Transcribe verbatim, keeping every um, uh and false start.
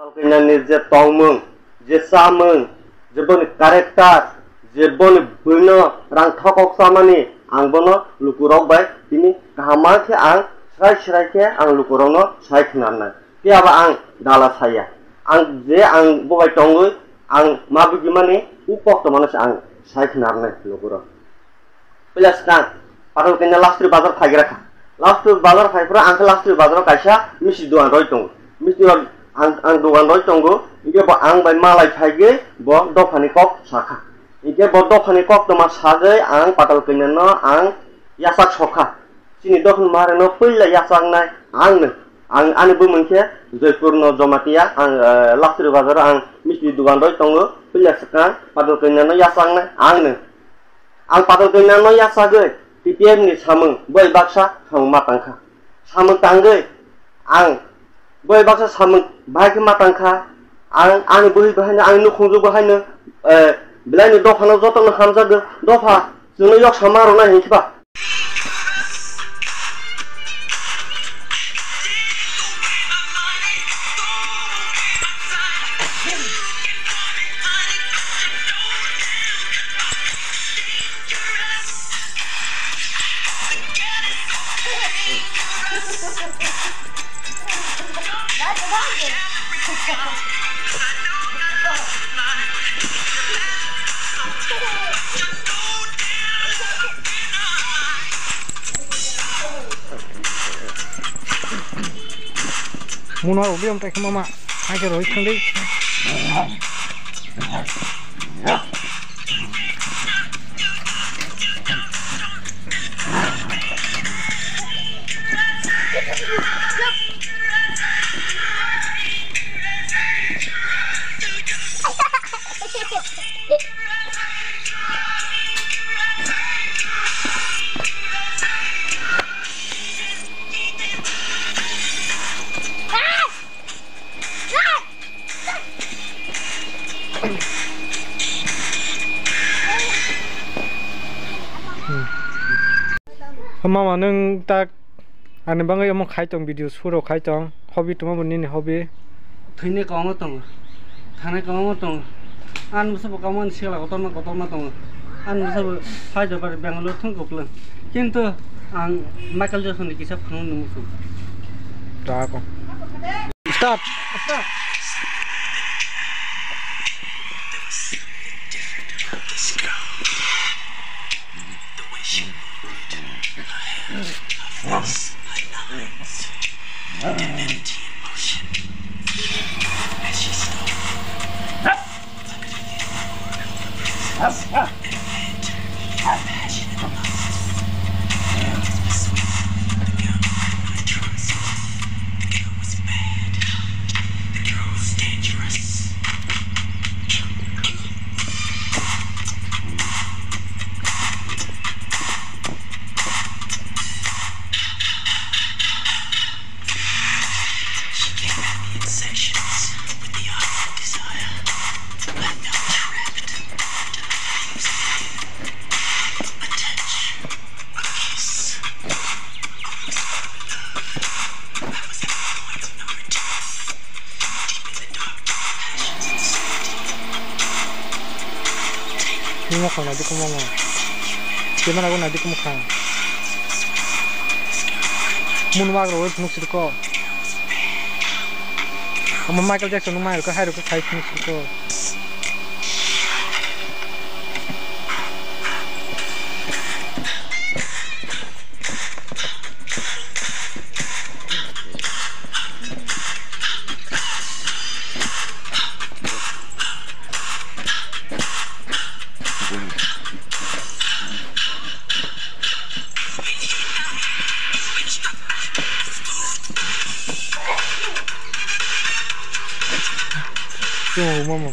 Patal kanyani je tongmung, je chamung, je boni character, je boni buino rang thokok chamani, ang bono lukurok bai tini kaham khe ang srai srai khe ang lukurokno sai khnarnai. Phiya ba ang dala saya. Ang je ang bo bai tongwi ang ma bugimani u koktoma no se ang sai khnarnai lukurok. Puila swkang, Patal kanya Lastri bazar phaigra kha. Lastri bazar phaiphuru ang khe Lastri bazaro kaisa misti dogan rwi tongo. Misti rok ang, ang dogan rwi tongo, hinkhe bo ang bai malai phaigwi bo dophani kok sakha. Hinkhe bo dophani koktoma sagwi ang Patal kanya no ang yachak sokha. Chini dophani marino puila yachaknai ang no. Ang ani bumung khe Joypur no Jamatia, ang, eh, Lastri bazaro ang misti dogan rwi tongo, puila swkang Patal kanya no yachaknai ang no. Ang Patal kanya no yachagwi T P F ni samung boi baksa samung ma tangkha. Samung tangwi ang boi baksa samung bahai khe ma tangkha. Ang ani bwrwi bahai no, ani nukhungjwk bahai no, eh, belai ni dopha no joto no hamjagwi dopha chwngno yok sama rwna hinkhe ba. Muno rw biyam tai khama ma, hai khe roi thang dei. Mama, nwng tak ani bagwi omo khai tong, video shoot rok khai tong, hobby tongma bo nini hobby? Thwini kwbangma tongo, thanai kwbangma tongo, ani bwsa bo kwbangma ni sikla kotorma kotorma tongo, ani bwsa bo Hyderabad, Bangalore thang kwplwng, kintu ang Michael Jackson ni kisa phano nungwi tongo. Start. Start. There was something different about this girl. The way she moved, her hair, her face, her lines, divinity in motion. As she stood, She came at me in sections with the eye of desire. I felt trapped into the flames of pain. A touch, a kiss, almost all love. I was at point number two, deep in the dark, dark passions and certainty. I don't take it. Nimo khang nai dikmo mo. Camera go nai dikmo khang. Moonwalk rogwi phunuk sirikho. Omo Michael Jackson no mai rokha hai rokha khai phunuk sirikho. Chwng mama.